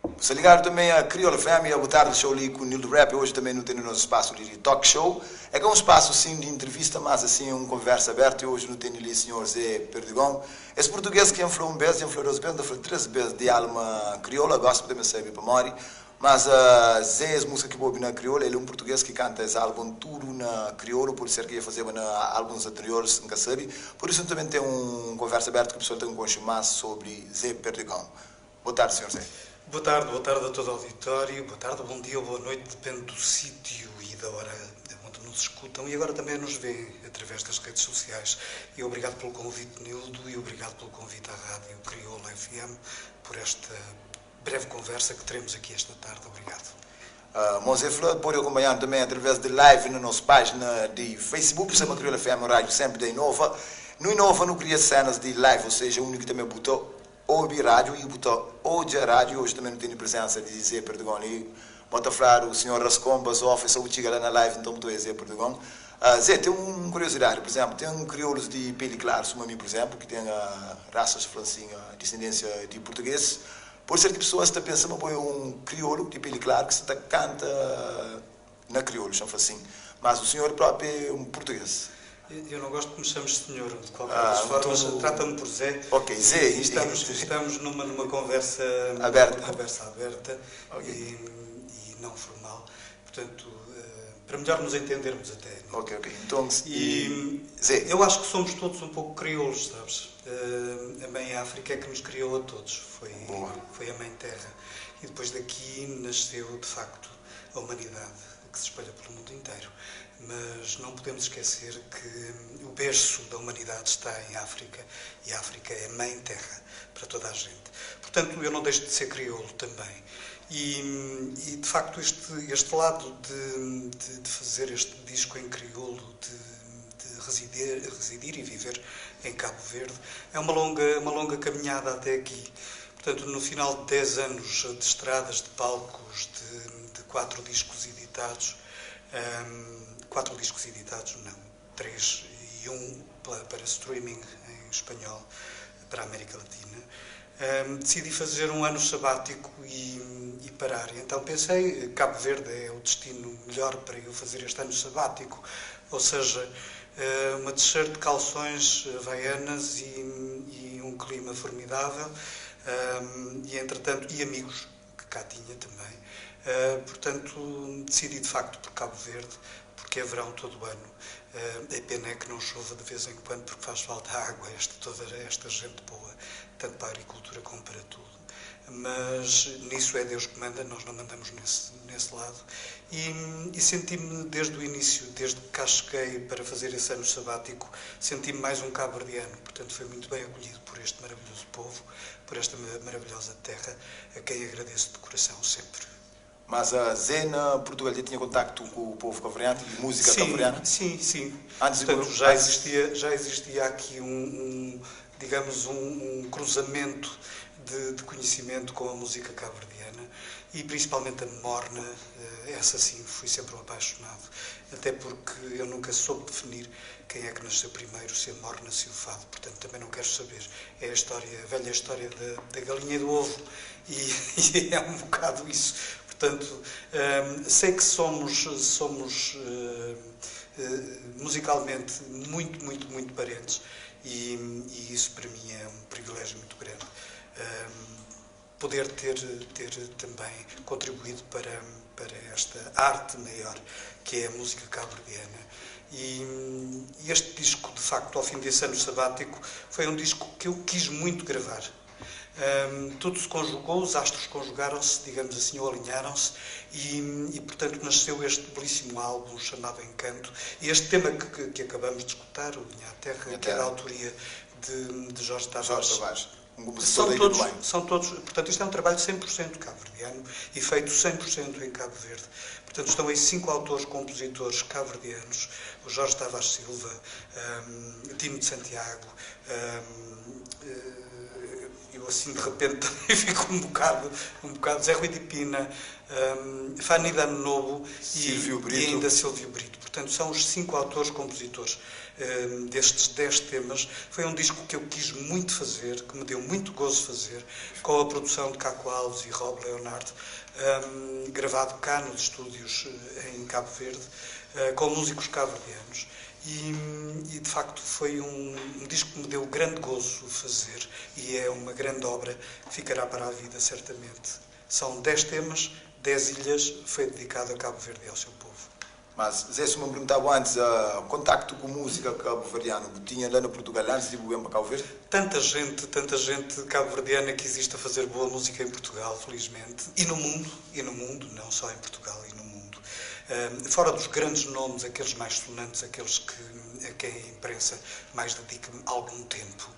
Sta ligadu tanbê a Crioula FM e a Boa Tarde Show li ku Nildo Rap. Oji tanbê nu tene nos spasu di talk show. É ka un spasu sin di intrivista, mas asin é un konversa abertu. E oji nu tene li sinhor Zé Perdigão. Es purtuguês ki N fla un bês, dja N fla dos bês, N ta fla três bês di alma krioula. Gosi bu tanbê sabe pamodi. Mas Zé, es músika ki bu obi na krioula, el é un purtuguês ki kanta es álbun tudu na kriolu. Pode ser ki dja fazeba na álbuns anterioris, N ka sabe. Pur isu nu tanbê ten un konversa abertu ki pesoal ta konxe más sobri Zé Perdigão. Boa tarde, senhor Zé. Boa tarde, boa tarde a todo o auditório, boa tarde, bom dia ou boa noite, depende do sítio e da hora onde nos escutam e agora também nos veem através das redes sociais. E obrigado pelo convite, Nildo, e obrigado pelo convite à Rádio Crioula FM por esta breve conversa que teremos aqui esta tarde. Obrigado. Mozé fla, pode akonpanha-nu tanbê através di live na nos pájina di Facebook, Sama Crioula FM, rádiu sénpri ta inova. Nu inova, nu kria sénas di live, ou seja, undi ki tanbê bu ta obi rádiu i bu ta odja rádiu. I oji tanbê nu tene prezénsa di Zé Perdigon li. Bo ta fladu, sinhor Rascon, Bazofa, e sa bu txiga la na live, nton bu ta oja Zé Perdigon. Zé, ten un kuriosidadi, pur izénplu, ten kriolus di peli klaru suma mi, pur izénplu, ki ten rasas, fla asin, disendénsia di purtugês. Pode ser ki pesoas ta pensa ma bo é un kriolu di peli klaru ki sa ta kanta na kriolu, xa-m fla sin. Mas o sinhor propi é un purtugês. Eu não gosto que me chames senhor, de qualquer das formas, trata-me por Zé. Ok, Zé. E estamos numa conversa aberta, numa conversa aberta e não formal. Portanto, para melhor nos entendermos até. Não? Ok. Então, e Zé. Eu acho que somos todos um pouco crioulos, sabes? A mãe África é que nos criou a todos. Boa. Foi a mãe Terra. E depois daqui nasceu, de facto, a humanidade que se espalhou pelo mundo inteiro. Mas não podemos esquecer que o berço da humanidade está em África e a África é mãe terra para toda a gente. Portanto, eu não deixo de ser crioulo também. E de facto, este lado de fazer este disco em crioulo, de residir e viver em Cabo Verde, é uma longa caminhada até aqui. Portanto, no final de 10 anos de estradas, de palcos, de quatro discos editados, quatro discos editados, não, três e um para streaming em espanhol para a América Latina, decidi fazer um ano sabático e parar. E então pensei, Cabo Verde é o destino melhor para eu fazer este ano sabático, ou seja, uma t-shirt de calções havaianas e um clima formidável, e entretanto, e amigos que cá tinha também. Portanto, decidi de facto por Cabo Verde, porque é verão todo o ano. É pena é que não chova de vez em quando, porque faz falta água a toda esta gente boa, tanto para a agricultura como para tudo. Mas nisso é Deus que manda, nós não mandamos nesse lado. E senti-me desde o início, desde que cá cheguei para fazer esse ano sabático, senti-me mais um cabo-verdiano. Portanto, foi muito bem acolhido por este maravilhoso povo, por esta maravilhosa terra, a quem agradeço de coração sempre. Mas a Zé na Portugal já tinha contacto com o povo cabo-verdiano e música cabo-verdiana? Sim. Antes de Portanto, já existia aqui digamos, um cruzamento de conhecimento com a música cabo-verdiana e principalmente a morna, essa sim, fui sempre um apaixonado, até porque eu nunca soube definir quem é que nasceu primeiro, se a morna, se o fado, portanto também não quero saber. É a história, a velha história da galinha e do ovo e é um bocado isso. Portanto, sei que somos musicalmente muito, muito, muito parentes e isso para mim é um privilégio muito grande. Poder ter também contribuído para esta arte maior que é a música cabo-verdiana. E este disco, de facto, ao fim desse ano sabático, foi um disco que eu quis muito gravar. Tudo se conjugou, os astros conjugaram-se, digamos assim, ou alinharam-se, e portanto nasceu este belíssimo álbum chamado Encanto. E este tema que acabamos de escutar, o Minha Terra, Minha que é da Terra. autoria de Jorge Tavares. Jorge Tavares, um compositor São da Ilha todos, do Bem. são todos, portanto, isto é um trabalho 100% cabo-verdiano e feito 100% em Cabo Verde. Portanto, estão aí cinco autores, compositores cabo-verdianos, o Jorge Tavares Silva, Dino de Santiago, E Eu assim de repente também fico um bocado. Zé Rui de Pina, Fani de Ano Novo Silvio e Brito. Ainda Silvio Brito. Portanto, são os cinco autores, compositores destes 10 temas. Foi um disco que eu quis muito fazer, que me deu muito gozo fazer, com a produção de Caco Alves e Rob Leonard, gravado cá nos estúdios em Cabo Verde, com músicos cabo-verdianos. E, de facto foi um disco que me deu grande gozo fazer e é uma grande obra que ficará para a vida, certamente. São 10 temas, 10 ilhas, foi dedicado a Cabo Verde e ao seu povo. Mas, Zé, se me perguntava antes, contacto com música cabo-verdiana, tinha lá no Portugal antes de ir para Cabo Verde? Tanta gente cabo-verdiana que existe a fazer boa música em Portugal, felizmente, e no mundo, não só em Portugal, e no mundo. Fora dos grandes nomes, aqueles mais sonantes, aqueles a quem a imprensa mais dedica algum tempo,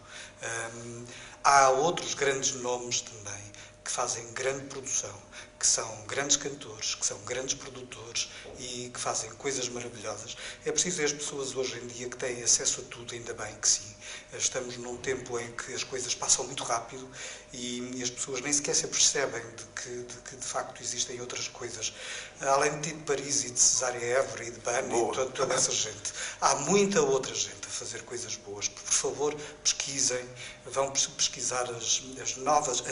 há outros grandes nomes também que fazem grande produção, que são grandes cantores, que são grandes produtores e que fazem coisas maravilhosas. É preciso as pessoas hoje em dia que têm acesso a tudo, ainda bem que sim. Estamos num tempo em que as coisas passam muito rápido e as pessoas nem sequer se apercebem de que de facto existem outras coisas. Além de Tito Paris e de Cesária Évora e de Bana e toda essa gente. Há muita outra gente a fazer coisas boas. Por favor, pesquisem, vão pesquisar as novas,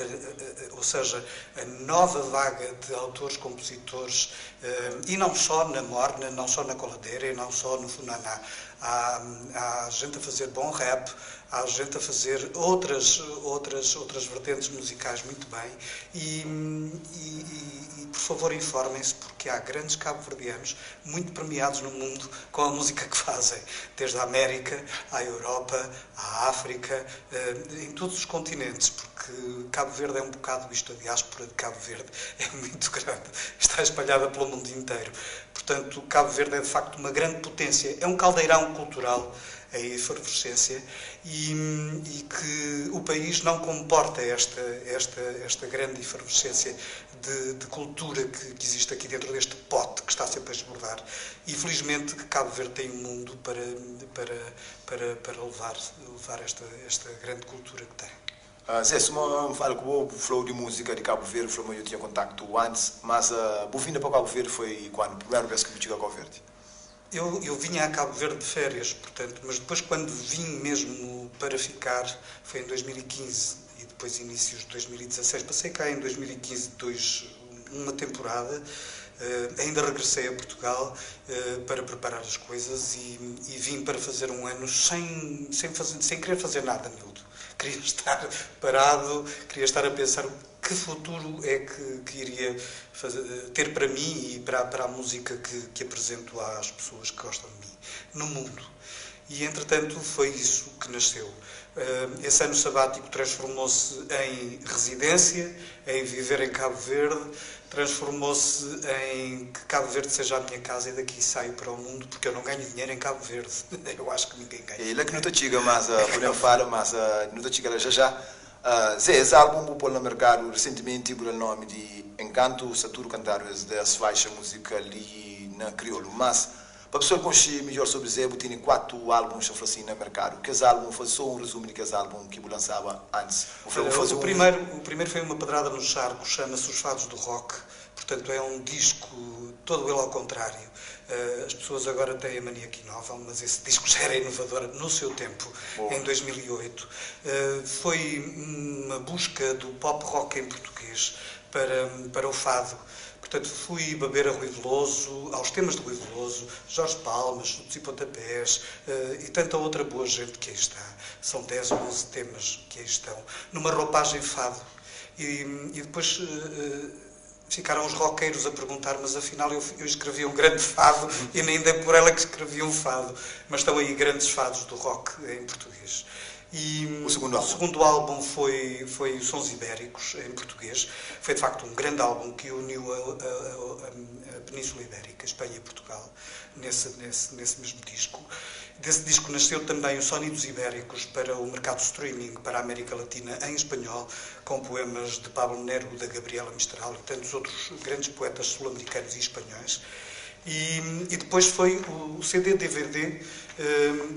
ou seja, a nova vaga de autores, compositores, e não só na Morna, não só na Coladeira e não só no Funaná. Há gente a fazer bom rap, há gente a fazer outras vertentes musicais muito bem e, por favor, informem-se, porque há grandes cabo-verdianos muito premiados no mundo com a música que fazem, desde a América à Europa, à África, em todos os continentes, porque Cabo Verde é um bocado isto, a diáspora de Cabo Verde é muito grande, está espalhada pelo mundo inteiro. Portanto, Cabo Verde é de facto uma grande potência, é um caldeirão cultural em efervescência e que o país não comporta esta grande efervescência de cultura que existe aqui dentro deste pote que está sempre a esbordar. E felizmente que Cabo Verde tem um mundo para levar esta grande cultura que tem. Zé, se me fala que o flow de música de Cabo Verde, foi eu tinha contacto antes, mas o vinda para Cabo Verde foi quando? A primeira vez que eu cheguei a Cabo Verde? Eu vinha a Cabo Verde de férias, portanto, mas depois quando vim mesmo para ficar foi em 2015 e depois inícios de 2016. Passei cá em 2015 uma temporada, ainda regressei a Portugal para preparar as coisas e vim para fazer um ano sem querer fazer nada, Nildo. Queria estar parado, queria estar a pensar que futuro é que iria ter para mim e para a música que apresento às pessoas que gostam de mim no mundo. E, entretanto, foi isso que nasceu. Esse ano sabático transformou-se em residência, em viver em Cabo Verde, transformou-se em que Cabo Verde seja a minha casa e daqui saio para o mundo, porque eu não ganho dinheiro em Cabo Verde. Eu acho que ninguém ganha. Ele é que não te chega, mas podemos falar, mas não te chega já já. Zé, esse álbum pôr no mercado recentemente por o nome de Encanto, Saturo Cantar das faixas musical ali na crioulo, mas para a pessoa conhecer melhor sobre Zé, tem quatro álbuns assim no mercado. Que álbum, faz só um resumo de que álbum que lançava antes. Olha, o primeiro foi uma pedrada no charco, chama-se Os Fados do Rock. Portanto, é um disco todo ele ao contrário. As pessoas agora têm a mania que inovam, mas esse disco já era inovador no seu tempo, em 2008. Foi uma busca do pop rock em português para o fado. Portanto, fui beber a Rui Veloso, aos temas de Rui Veloso, Jorge Palma, Chutes e Pontapés e tanta outra boa gente que aí está. São 10 ou 11 temas que aí estão, numa roupagem fado. E depois ficaram os roqueiros a perguntar, mas afinal eu escrevi um grande fado e nem dei por ela que escrevi um fado. Mas estão aí grandes fados do rock em português. E o segundo álbum? O segundo álbum foi Sons Ibéricos, em português. Foi, de facto, um grande álbum que uniu a Península Ibérica, Espanha e Portugal, nesse mesmo disco. Desse disco nasceu também o Sonidos Ibéricos para o mercado streaming, para a América Latina, em espanhol, com poemas de Pablo Neruda, Gabriela Mistral e tantos outros grandes poetas sul-americanos e espanhóis. E depois foi o CD-DVD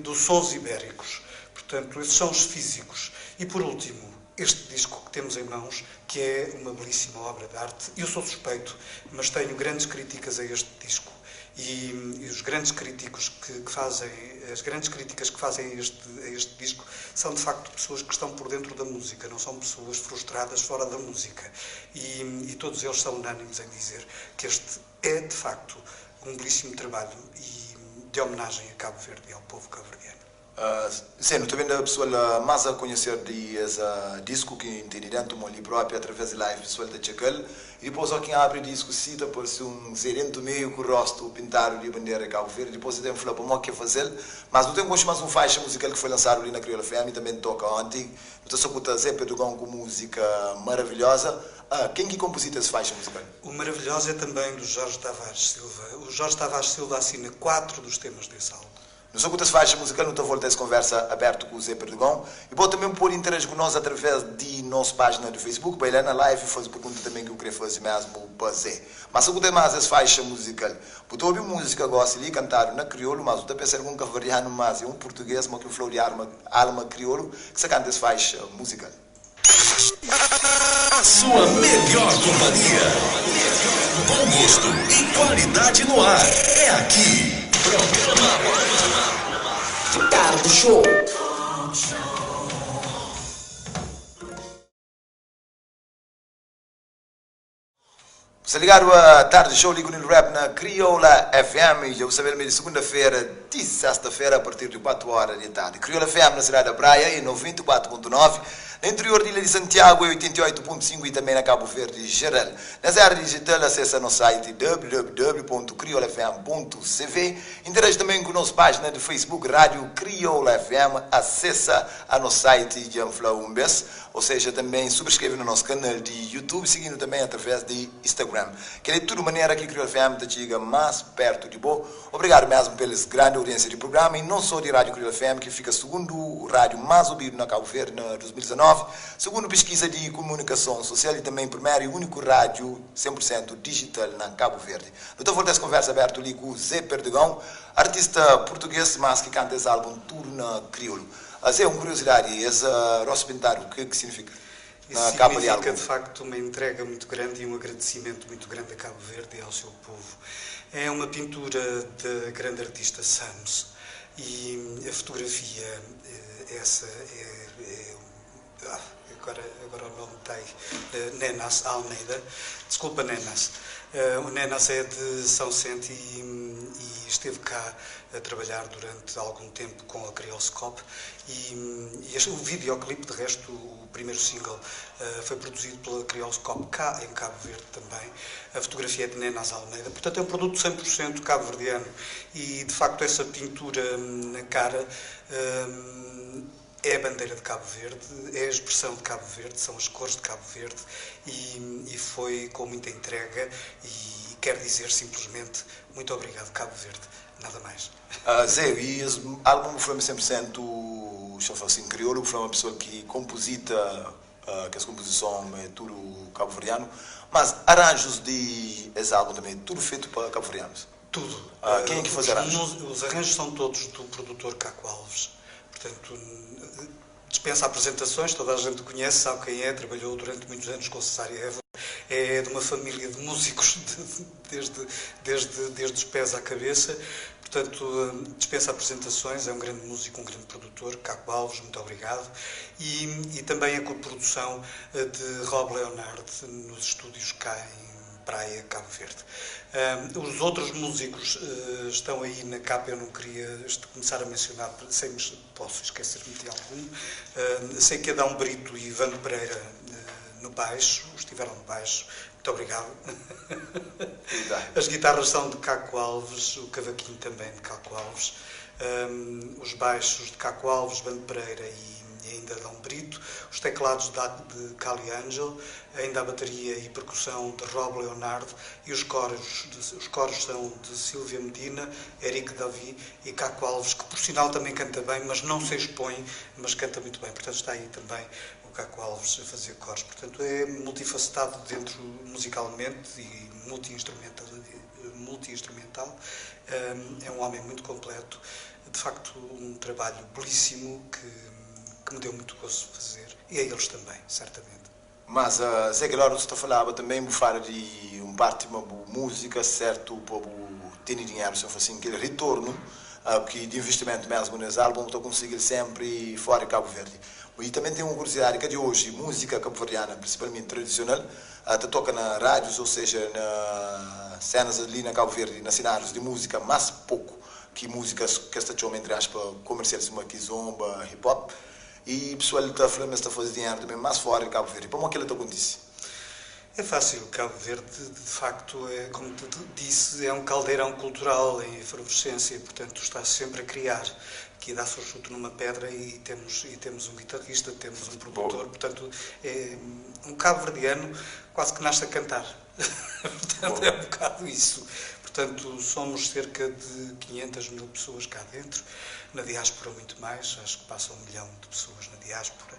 dos Sons Ibéricos. Portanto, esses são os físicos. E por último, Este disco que temos em mãos, que é uma belíssima obra de arte. Eu sou suspeito, mas tenho grandes críticas a este disco. E os grandes críticos que fazem, as grandes críticas que fazem a este disco são de facto pessoas que estão por dentro da música, não são pessoas frustradas fora da música. E todos eles são unânimes em dizer que este é de facto um belíssimo trabalho e de homenagem a Cabo Verde e ao povo cabo-verdiano. Sim, também da pessoa mais a conhecer de esse disco que entende dentro ali próprio através de live pessoal da Chacal e depois ó quem abre disco cita por ser um zerento meio com o rosto pintado de bandeira de Cabo Verde, depois tem falar para o que fazer, mas não tem gosto mais um faixa musical que foi lançado ali na Crioula FM e também toca ontem. Não estou só com Zé Pedro com música maravilhosa. Quem que composita essa faixa musical? O Maravilhosa é também do Jorge Tavares Silva. O Jorge Tavares Silva assina quatro dos temas desse álbum. No só essa faixa musical, não estou volta essa conversa aberto com o Zé Perdigão. E pode também pôr interagir com nós através de nossa página do Facebook, para ir lá na live e fazer pergunta também que eu queria fazer mesmo para Zé. Mas se tem mais essa faixa musical, porque ouvir música gosta ali cantar na crioulo, mas eu estou pensando um cavariano, mas é um português, mas que um flor de alma, alma crioulo, que se canta essa faixa musical. A sua melhor companhia. Bom gosto e qualidade no ar. É aqui. Programa Tarde Show. Você ligado a Tarde Show Ligo no Rap na Crioula FM. Já vou saber de segunda-feira, de sexta-feira, a partir de 4 horas da tarde. Crioula FM na cidade da Praia, em 94.9. No interior de Ilha de Santiago, em 88.5 e também na Cabo Verde geral. Nas áreas digital, acessa nosso site www.criolafm.cv. Interage também com a nossa página de Facebook, Rádio Crioula FM. Acessa a nosso site Janfla Umbes, ou seja, também subscreve no nosso canal de YouTube, seguindo também através de Instagram. Que é de tudo maneira que Crioula FM te chega mais perto de bom. Obrigado mesmo pela grande audiência do programa e não só de Rádio Crioula FM, que fica segundo rádio mais ouvido na Cabo Verde na 2019, segundo pesquisa de comunicação social e também primeiro e único rádio 100% digital na Cabo Verde. Estou voltando essa conversa aberta ali com o Zé Perdigão, artista português, mas que canta esse álbum tudo na crioulo. Zé, uma curiosidade, esse rosto pintado, o que que significa? Isso Na capa de significa, álbum. de facto, uma entrega muito grande e um agradecimento muito grande a Cabo Verde e ao seu povo. É uma pintura da grande artista Sams e a fotografia, essa é, agora o nome tem, Nenas Almeida. Desculpa, Nenas. O Nenas é de São Vicente e esteve cá a trabalhar durante algum tempo com a Criolscope e o videoclipe, de resto, o primeiro single, foi produzido pela Criolscope cá em Cabo Verde também. A fotografia é de Nenas Almeida. Portanto, é um produto 100% cabo-verdiano e, de facto, essa pintura na cara é a bandeira de Cabo Verde, é a expressão de Cabo Verde, são as cores de Cabo Verde e foi com muita entrega e quer dizer simplesmente muito obrigado, Cabo Verde, nada mais. Zé, e esse álbum foi 100%, deixa eu falar assim, crioulo, foi uma pessoa que composita, que as composições é tudo cabo-verdiano, mas arranjos de esse álbum também, tudo feito para cabo-verdianos. Tudo. Quem é que faz arranjos? Os arranjos são todos do produtor Caco Alves. Portanto, dispensa apresentações, toda a gente o conhece, sabe quem é, trabalhou durante muitos anos com Cesária Évora, é de uma família de músicos desde os pés à cabeça, portanto, dispensa apresentações, é um grande músico, um grande produtor, Caco Alves, muito obrigado, e também a coprodução de Rob Leonard nos estúdios cá em Praia, Cabo Verde. Os outros músicos estão aí na capa, eu não queria começar a mencionar, sei, mas posso esquecer-me de algum. Sei que Adão Brito e Ivano Pereira no baixo, estiveram no baixo, muito obrigado. As guitarras são de Caco Alves, o cavaquinho também de Caco Alves, os baixos de Caco Alves, Bando Pereira e ainda Adão Brito, os teclados de Cali Angel, ainda a bateria e percussão de Rob Leonardo e os coros são de Silvia Medina, Eric Davi e Caco Alves, que por sinal também canta bem, mas não se expõe, mas canta muito bem. Portanto, está aí também o Caco Alves a fazer coros. Portanto, é multifacetado dentro musicalmente e multi-instrumental. É um homem muito completo. De facto, um trabalho belíssimo que me deu muito gozo fazer, e a eles também, certamente. Mas, Zé, kel óra bu sta falaba tanbê, bu fala di un párti ma bu múzika sértu pa bu tene dinheru, sen fla sin, kel ritornu ki di invistimentu mésmu nes álbun bu ta konsigi-l sénpri fóra di Kabu Verdi. I tanbê ten un kuriozidadi ka di oji, múzika kabuverdiana, prinsipalmenti tradisional, ta toka na rádius, ou seja, na sénas li na Kabu Verdi, na sinárius di múzika, más poku ki múzikas ki es ta txoma, entri aspa, komersial, sima kizomba, hip-hop. I pesoal ta fla ma es ta faze dinheru tanbe más fóra di Kabu Verdi. Pamodi kel-la ta kontise? É fácil, Cabo Verde, de facto, é, como te disse, é um caldeirão cultural em efervescência, portanto está sempre a criar. Aqui dá-se o chute numa pedra e temos, e temos um guitarrista, temos um produtor, portanto, é um cabo-verdiano quase que nasce a cantar. Portanto, é um bocado isso. Portanto, somos cerca de 500 mil pessoas cá dentro, na diáspora muito mais, acho que passa 1 milhão de pessoas na diáspora,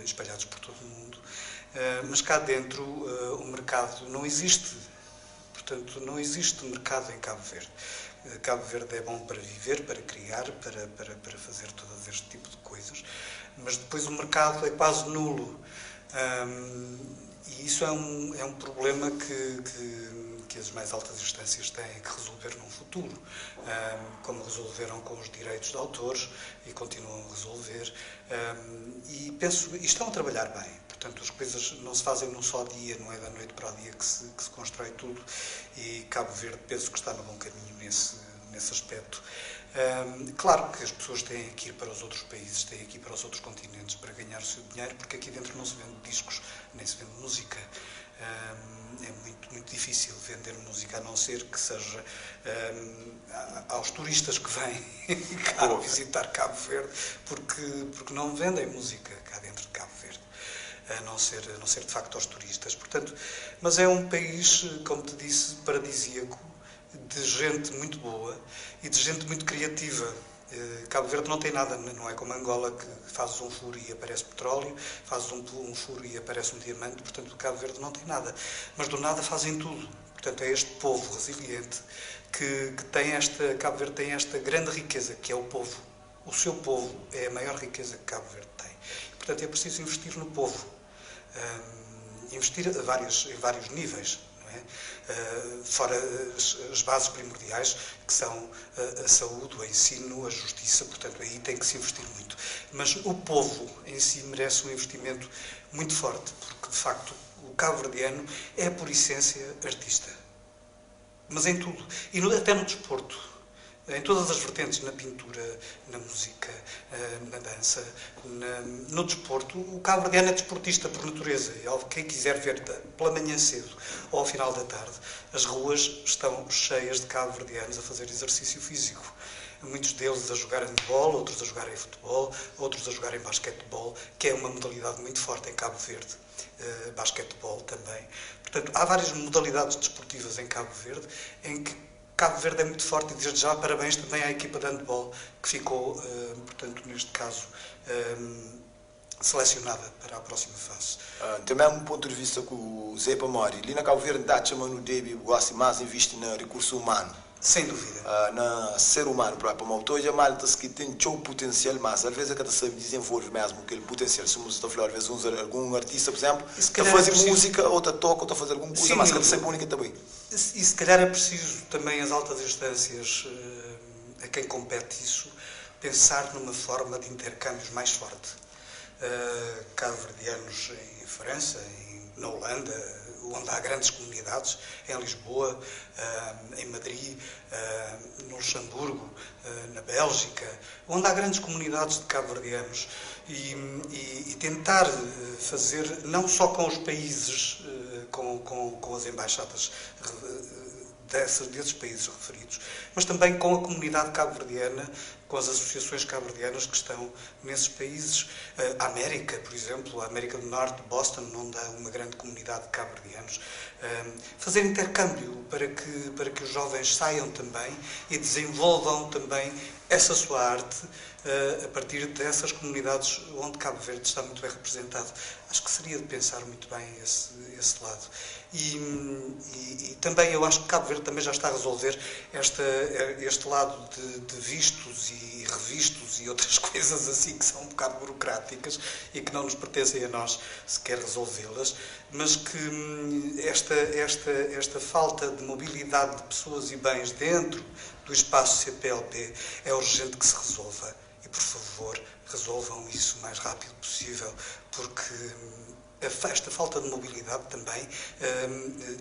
espalhados por todo o mundo. Mas cá dentro o mercado não existe. Portanto, não existe mercado em Cabo Verde. Cabo Verde é bom para viver, para criar, para fazer todo este tipo de coisas, mas depois o mercado é quase nulo. E isso é um problema que as mais altas instâncias têm que resolver num futuro, como resolveram com os direitos de autores e continuam a resolver. E penso, e estão a trabalhar bem. Portanto, as coisas não se fazem num só dia, não é da noite para o dia que se constrói tudo. E Cabo Verde penso que está no bom caminho nesse aspecto. Claro que as pessoas têm que ir para os outros países, têm que ir para os outros continentes para ganhar o seu dinheiro, porque aqui dentro não se vende discos, nem se vende música. É muito, muito difícil vender música, a não ser que seja aos turistas que vêm cá visitar Cabo Verde, porque não vendem música cá dentro de Cabo Verde. A não ser de facto aos turistas. Portanto, mas é um país, como te disse, paradisíaco, de gente muito boa e de gente muito criativa. Cabo Verde não tem nada, não é como Angola que fazes um furo e aparece petróleo, fazes um furo e aparece um diamante, portanto Cabo Verde não tem nada. Mas do nada fazem tudo. Portanto, é este povo resiliente que tem esta, Cabo Verde tem esta grande riqueza, que é o povo. O seu povo é a maior riqueza que Cabo Verde tem. Portanto, é preciso investir no povo. Investir em vários níveis, não é? Fora as bases primordiais, que são a saúde, o ensino, a justiça, portanto, aí tem que se investir muito. Mas o povo em si merece um investimento muito forte, porque, de facto, o cabo-verdiano é, por essência, artista. Mas em tudo, e até no desporto, em todas as vertentes, na pintura, na música, na dança, no desporto. O cabo-verdiano é desportista por natureza. E quem quiser ver pela manhã cedo ou ao final da tarde, as ruas estão cheias de cabo-verdianos a fazer exercício físico. Muitos deles a jogar handball, outros a jogarem futebol, outros a jogarem basquetebol, que é uma modalidade muito forte em Cabo Verde. Basquetebol também. Portanto, há várias modalidades desportivas em Cabo Verde em que Cabo Verde é muito forte e desde já parabéns também à equipa de handball que ficou, portanto, neste caso, selecionada para a próxima fase. Também um ponto de vista que o Zé Pamori, ali na Cabo Verde, está chamando o Debi, gosta mais investe no recurso humano. Sem dúvida. Na ser humano próprio, mas hoje a malta que tem o potencial, mas às vezes é que sabe desenvolve mesmo aquele potencial. Se você está falando, às vezes algum artista, por exemplo, está a fazer é preciso música, ou está toca, ou está a fazer alguma coisa, sim, mas que sabe única também. E se calhar é preciso também as altas instâncias, a quem compete isso, pensar numa forma de intercâmbios mais forte. Cabo-verdianos em França, na Holanda, onde há grandes comunidades, em Lisboa, em Madrid, no Luxemburgo, na Bélgica, onde há grandes comunidades de cabo-verdianos e tentar fazer, não só com os países, com as embaixadas desses países referidos, mas também com a comunidade cabo-verdiana, com as associações cabo-verdianas que estão nesses países. A América, por exemplo, a América do Norte, Boston, onde há uma grande comunidade de cabo-verdianos. Fazer intercâmbio para que os jovens saiam também e desenvolvam também essa sua arte a partir dessas comunidades onde Cabo Verde está muito bem representado. Acho que seria de pensar muito bem esse lado. E também eu acho que Cabo Verde também já está a resolver este lado de vistos e e revistos e outras coisas assim que são um bocado burocráticas e que não nos pertencem a nós sequer resolvê-las, mas que esta, esta, esta falta de mobilidade de pessoas e bens dentro do espaço CPLP é urgente que se resolva. E, por favor, resolvam isso o mais rápido possível, porque esta falta de mobilidade também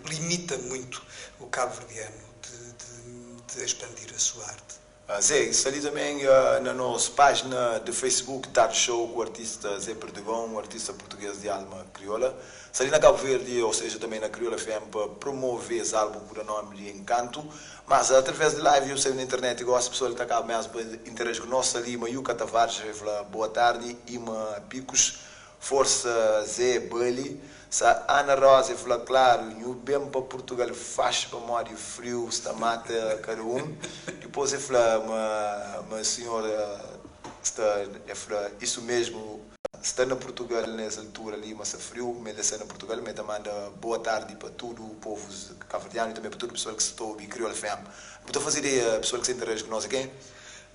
limita muito o cabo-verdiano de, de, de expandir a sua arte. Zé, isso ali também na nossa página de Facebook, Tarde Show com o artista Zé Perdigão, um artista português de alma crioula. Está ali na Cabo Verde, ou seja, também na Crioula FM, para promover esse álbum por o nome de Encanto. Mas através de live, eu sei na internet, gosto de pessoa que está cá mesmo para interagir conosco ali, Mayuca Tavares, fala boa tarde, Ima Picos, força Zé Bali. Sa Ana Rosa fala claro, nhu bem para Portugal faz para morrer frio, está mata cada um. Depois ele fala, uma senhora está, ele fala, isso mesmo, está na Portugal nessa altura ali, mas é frio, mas está na Portugal, mas manda boa tarde para todo o povo cabo-verdiano e também para todo o pessoal que se está a ouvir Crioula FM. Vou fazer ideia, a pessoa que se interage conosco aqui.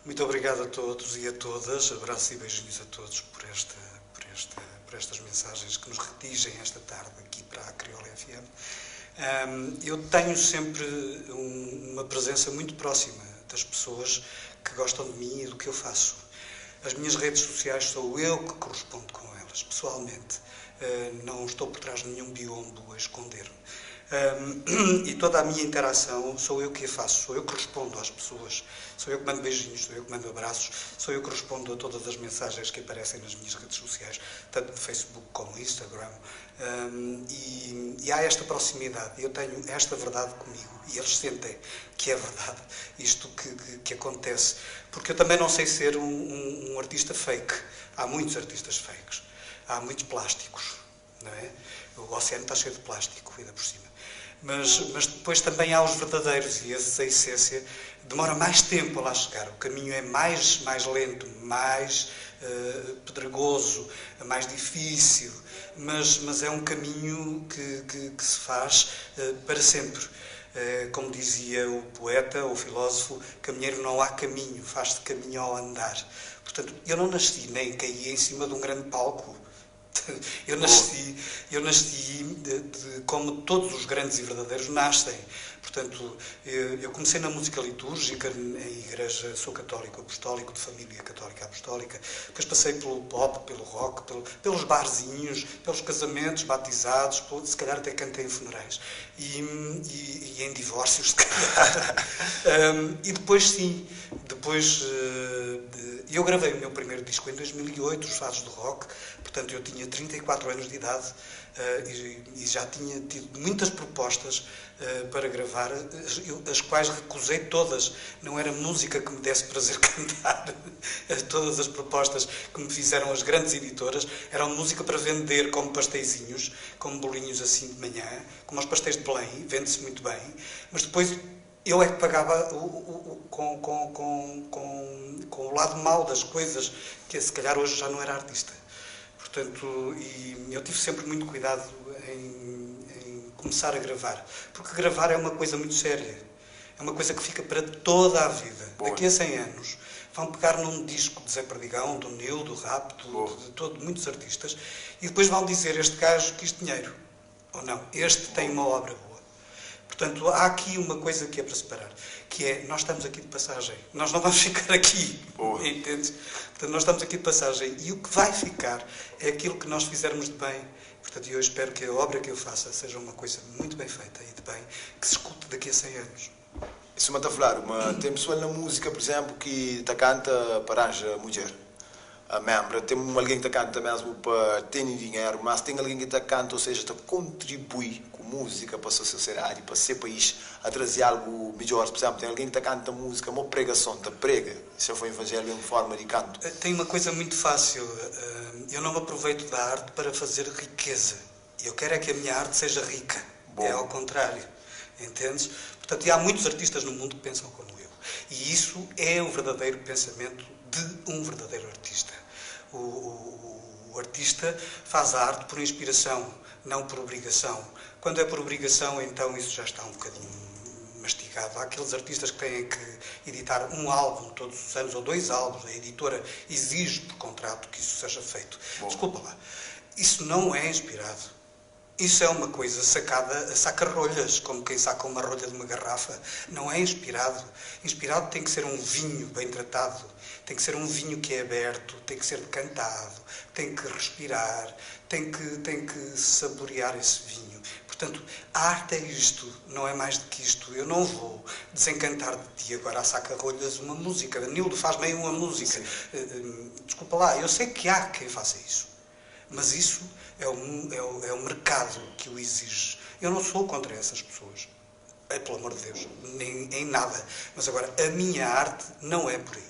Muito obrigado a todos e a todas, abraços e beijinhos a todos por esta, por esta, por estas mensagens que nos redigem esta tarde aqui para a Crioula FM. Eu tenho sempre uma presença muito próxima das pessoas que gostam de mim e do que eu faço. As minhas redes sociais sou eu que correspondo com elas, pessoalmente. Não estou por trás de nenhum biombo a esconder-me. E toda a minha interação sou eu que a faço, sou eu que respondo às pessoas, sou eu que mando beijinhos, sou eu que mando abraços, sou eu que respondo a todas as mensagens que aparecem nas minhas redes sociais, tanto no Facebook como no Instagram. E há esta proximidade, eu tenho esta verdade comigo e eles sentem que é verdade isto que acontece, porque eu também não sei ser um artista fake. Há muitos artistas fakes, há muitos plásticos, não é? O oceano está cheio de plástico, ainda por cima. Mas depois também há os verdadeiros, e esses, a essência, demora mais tempo a lá chegar. O caminho é mais lento, mais pedregoso, mais difícil, mas é um caminho que se faz para sempre. Como dizia o poeta, o filósofo, caminheiro não há caminho, faz-se caminho ao andar. Portanto, eu não nasci nem caí em cima de um grande palco. Eu nasci como todos os grandes e verdadeiros nascem. Portanto, eu comecei na música litúrgica, em igreja, sou católico apostólico, de família católica apostólica. Depois passei pelo pop, pelo rock, pelos barzinhos, pelos casamentos, batizados, se calhar até cantei em funerais e em divórcios, se calhar. E depois sim, depois, eu gravei o meu primeiro disco em 2008, Os Fados do Rock. Portanto, eu tinha 34 anos de idade e já tinha tido muitas propostas para gravar, as quais recusei todas. Não era música que me desse prazer cantar. Todas as propostas que me fizeram as grandes editoras eram música para vender como pasteizinhos, como bolinhos assim de manhã, como os pastéis de Belém, vende-se muito bem, mas depois eu é que pagava com o lado mau das coisas, que se calhar hoje já não era artista. Portanto, e eu tive sempre muito cuidado em começar a gravar, porque gravar é uma coisa muito séria, é uma coisa que fica para toda a vida. Boa. Daqui a 100 anos vão pegar num disco de Zé Perdigão, do Nil, do Rap, Boa. de muitos artistas, e depois vão dizer, este gajo quis dinheiro, ou não, este tem uma obra boa. Portanto, há aqui uma coisa que é para separar, que é, nós estamos aqui de passagem, nós não vamos ficar aqui, Boa. entendes? Portanto, nós estamos aqui de passagem e o que vai ficar é aquilo que nós fizermos de bem. Portanto, eu espero que a obra que eu faça seja uma coisa muito bem feita e de bem, que se escute daqui a 100 anos. Isso me está a falar, mas tem pessoa na música, por exemplo, que te canta para a mulher. A membra, tem alguém que te canta mesmo para ter dinheiro, mas tem alguém que te canta, ou seja, te contribui com música para a sua sociedade, para seu país, a trazer algo melhor. Por exemplo, tem alguém que te canta música, uma pregação, te prega. Isso foi o evangelho em forma de canto. Tem uma coisa muito fácil. Eu não me aproveito da arte para fazer riqueza. Eu quero é que a minha arte seja rica. Bom. É ao contrário. Entendes? Portanto, e há muitos artistas no mundo que pensam como eu. E isso é o verdadeiro pensamento de um verdadeiro artista. O artista faz a arte por inspiração, não por obrigação. Quando é por obrigação, então isso já está um bocadinho mastigado. Há aqueles artistas que têm que editar um álbum todos os anos ou dois álbuns, a editora exige por contrato que isso seja feito. Bom. Desculpa lá, isso não é inspirado. Isso é uma coisa sacada a saca-rolhas, como quem saca uma rolha de uma garrafa. Não é inspirado. Inspirado tem que ser um vinho bem tratado, tem que ser um vinho que é aberto, tem que ser decantado, tem que respirar, tem que saborear esse vinho. Portanto, a arte é isto, não é mais do que isto. Eu não vou desencantar de ti agora a saca-rolhas uma música. Nildo, faz-me aí uma música. Desculpa lá, eu sei que há quem faça isso. Mas isso é o mercado que o exige. Eu não sou contra essas pessoas. É, pelo amor de Deus, nem em nada. Mas agora, a minha arte não é por aí.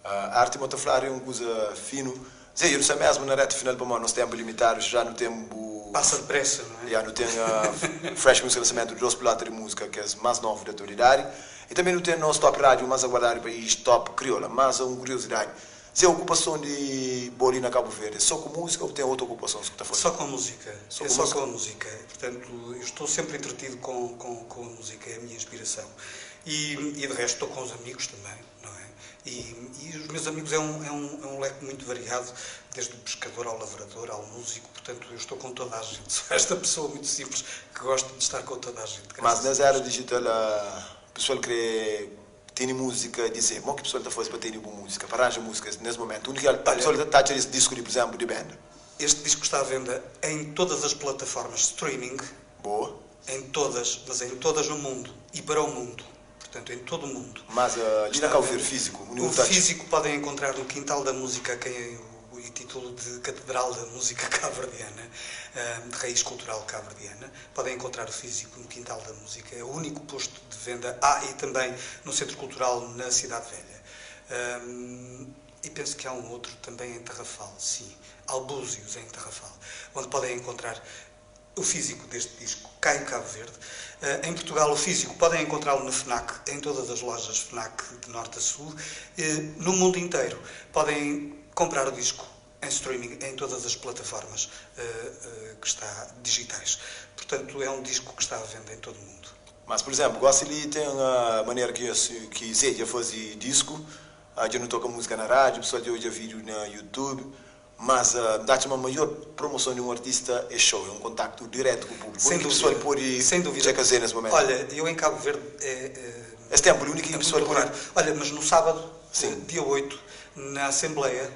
A arte motoflar é uma coisa fino. Zé, eu não sei mesmo na reta final para nós tempo limitado, já no tempo. Passa depressa, não é? Já não tem a Fresh Music lançamento de dois pilotos de música, que é mais novo da atualidade. E também não tem nosso top rádio, mais aguardado para isto, top crioula, mais uma curiosidade. Zé, a ocupação de Bolina Cabo Verde, só com música ou tem outra ocupação que está fora? Só com música. Só é com só música? com a música. Portanto, eu estou sempre entretido com a música, é a minha inspiração. E de resto estou com os amigos também, não é? E os meus amigos é um leque muito variado, desde o pescador ao lavrador, ao músico, portanto eu estou com toda a gente. Sou esta pessoa muito simples que gosta de estar com toda a gente. Mas graças a nessa Deus. era digital, a pessoa quer ter música, dizer, como que a pessoa está fazendo para ter boa música, para arranjar música nesse momento? A única a pessoa está a esse disco, de, por exemplo, de banda. Este disco está à venda em todas as plataformas de streaming, Boa. em todas, mas em todas no mundo e para o mundo. Portanto, em todo o mundo. Mas ali na Está Cabo à venda. Verde físico, O nenhum touch. físico podem encontrar no Quintal da Música, quem é o título de Catedral da Música Cabo-Verdiana, de raiz cultural cabo-verdiana. Podem encontrar o físico no Quintal da Música, é o único posto de venda. Ah, e também no Centro Cultural na Cidade Velha. E penso que há um outro também em Tarrafal, sim, Albúzios em Tarrafal, onde podem encontrar o físico deste disco cá em Cabo Verde. Em Portugal, o físico podem encontrá-lo na FNAC, em todas as lojas FNAC de norte a sul. No mundo inteiro, podem comprar o disco em streaming em todas as plataformas que está digitais. Portanto, é um disco que está à venda em todo o mundo. Mas, por exemplo, gosto ali tem a maneira que Zé já faz disco, já não toca música na rádio, o pessoal já olha vídeo na YouTube, mas dá-te uma maior promoção de um artista é show, é um contacto direto com o público. Sem O dúvida. pessoal pode Sem dúvida. fazer nesse momento. Olha, eu em Cabo Verde é Esse tempo, o único é pessoal muito pode. raro. Olha, mas no sábado, dia 8, na Assembleia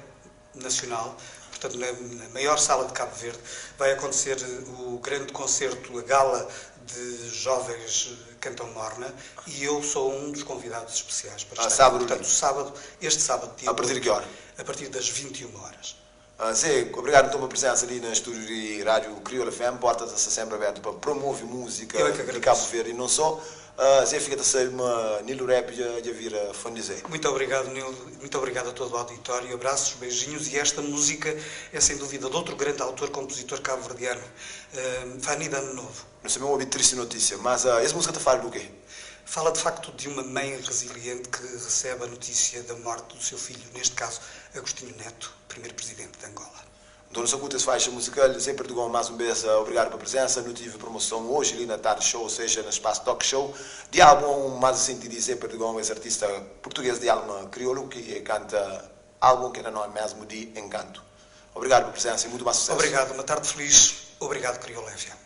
Nacional, portanto, na maior sala de Cabo Verde, vai acontecer o grande concerto, a gala de jovens cantam morna, e eu sou um dos convidados especiais para Ah, estar. sábado. Portanto, sábado, este sábado, dia A partir de 8, que hora? A partir das 21 horas. Zé, obrigado pela presença ali no estúdio de Rádio Crioula FM. Portas está sempre aberto para promover música Eu é que de agradeço. Cabo Verde e não só. Zé, fica a ser uma Nilo Rap já vira fã de Zé. Muito obrigado, Nilo. Muito obrigado a todo o auditório. Abraços, beijinhos. E esta música é, sem dúvida, de outro grande autor, compositor cabo-verdiano, Fani de Ano Novo. Não sei mesmo uma triste notícia, mas essa música está falando do quê? Fala, de facto, de uma mãe resiliente que recebe a notícia da morte do seu filho, neste caso, Agostinho Neto, primeiro presidente de Angola. Dona Sacuta, faixa musical, sempre Perdigão, mais uma vez, obrigado pela presença. Não tive promoção hoje ali na Tarde Show, ou seja, no Espaço Talk Show. De álbum, mais assim te dizer, Perdigão, esse artista português de alma crioulo que canta álbum que era nome mesmo de Encanto. Obrigado pela presença e muito mais sucesso. Obrigado, uma tarde feliz. Obrigado, Crioula FM.